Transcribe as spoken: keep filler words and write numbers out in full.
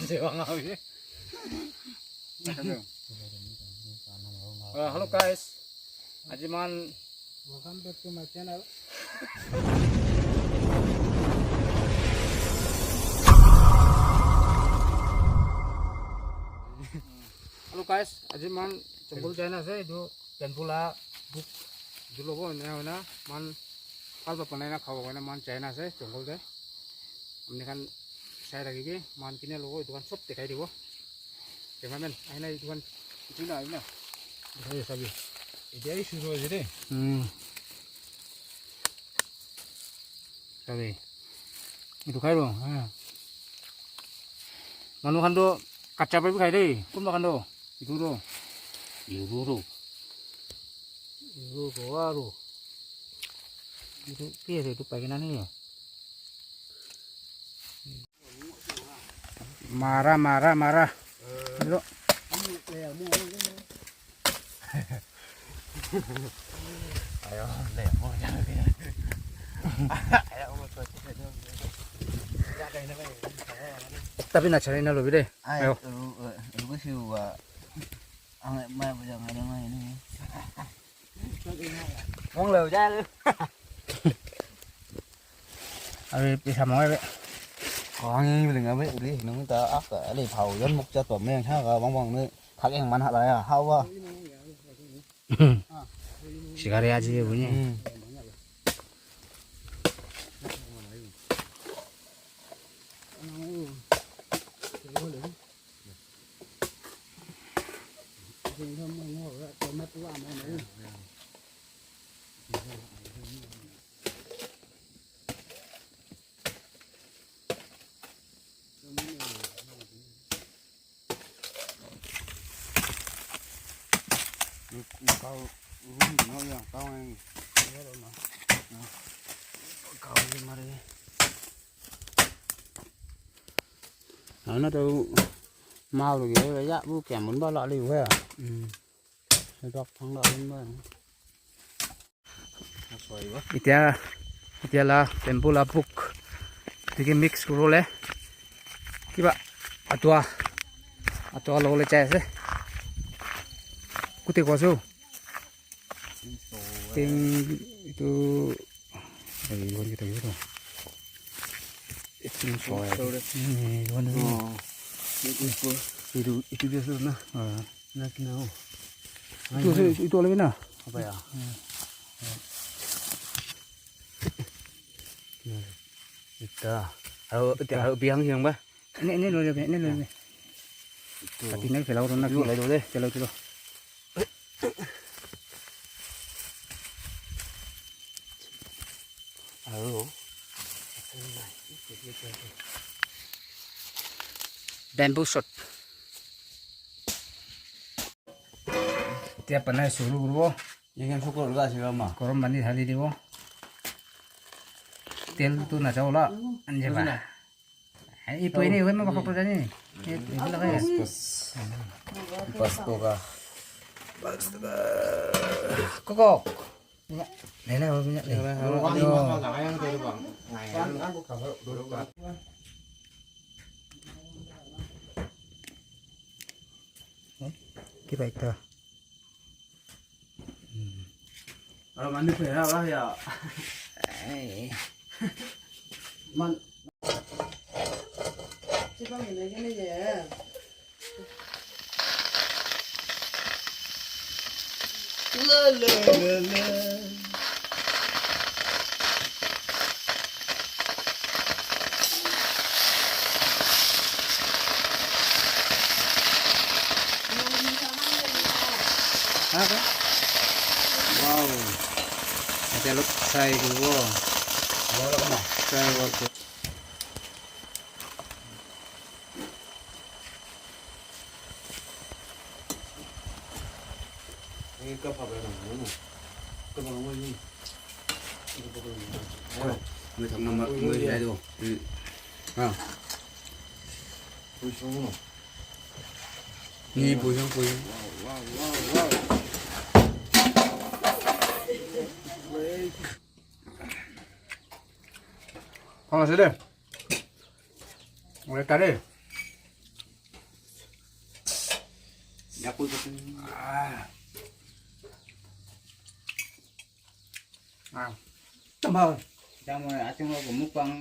Hello. Uh, hello guys. Aji man. Welcome back to my channel. Hello guys, aji man jungle jaina ase, etu bamboo la book etu lobo, ena hoina man bhal para banai na khabo karne man jaina ase jungle te. Apni khan sai thaki bi, man kine lobo, etu khan sob dekhai dibo. Cameraman, ahina etu khan, etu na, ahina. Dekhai sabi. Etia hi shuru hoise de. Hmm. Sabi. Etu khai lo, ha. Manu khan toh kacha para bi khai de. Kunba khan toh. Etu toh. Etu toh. Etu toh aru. Etu ki ase etu pai kena naki? Mara, mara, mara. Lo. Tapi na chari na lobi de. Ayo. Ayo. Mong leu ja lu. Abi pisa mong abi. Kong ni beli ngabe uli nung ta ak ka le phao yon muk cha tom meng ha ka bang bang ne khak eng man ha la ya ha wa. Sikari aji ye bunyi. Hmm. Kau, kau, kau, kau, kau, kau, Ana tu mau lagi ya, ya bu kian mun bala li ya. Hmm. Dok thang da mun ba. Apa iwa? Itya, itya la bamboo la book. Tiki mix kuro le. Kiba atua. Atua lo le chai se. Kuti ko su. Ting itu, eh, iwan kita itu. Itu soal. Ini iwan itu. Oh. Itu itu itu biasa na. Ah. Na kina oh. Itu itu lagi na. Apa ya? Kita. Ayo, ayo biang yang bah. Ini ini lo ini lo. Itu. Pati na pelaw ron na. Itu lagi dulu deh. Chalo chalo. Ayo. Bamboo shot. Tia panai suru guru. Yang yang syukur lah sih mama. Korom bani hali dibo. Tel tu na chao la. Anje ba. Hai, ipo ini, iwan mo bakal kerja ni. Ini lagi ya. Pas, pas tu ka. Pas tu ka. Kokok. Minyak. Nenek, minyak ni. Kita itu. Kalau mandi pera lah ya. Man. Coba gini gini ya. La la la la. Wow. Ate alok fry koribo. Fry koribo. Ni puiyong puiyong. Kau masih ada? Oleh tadi. Yakult itu. Ah. Ah. Tambah. Jangan mau asing lo gemuk bang.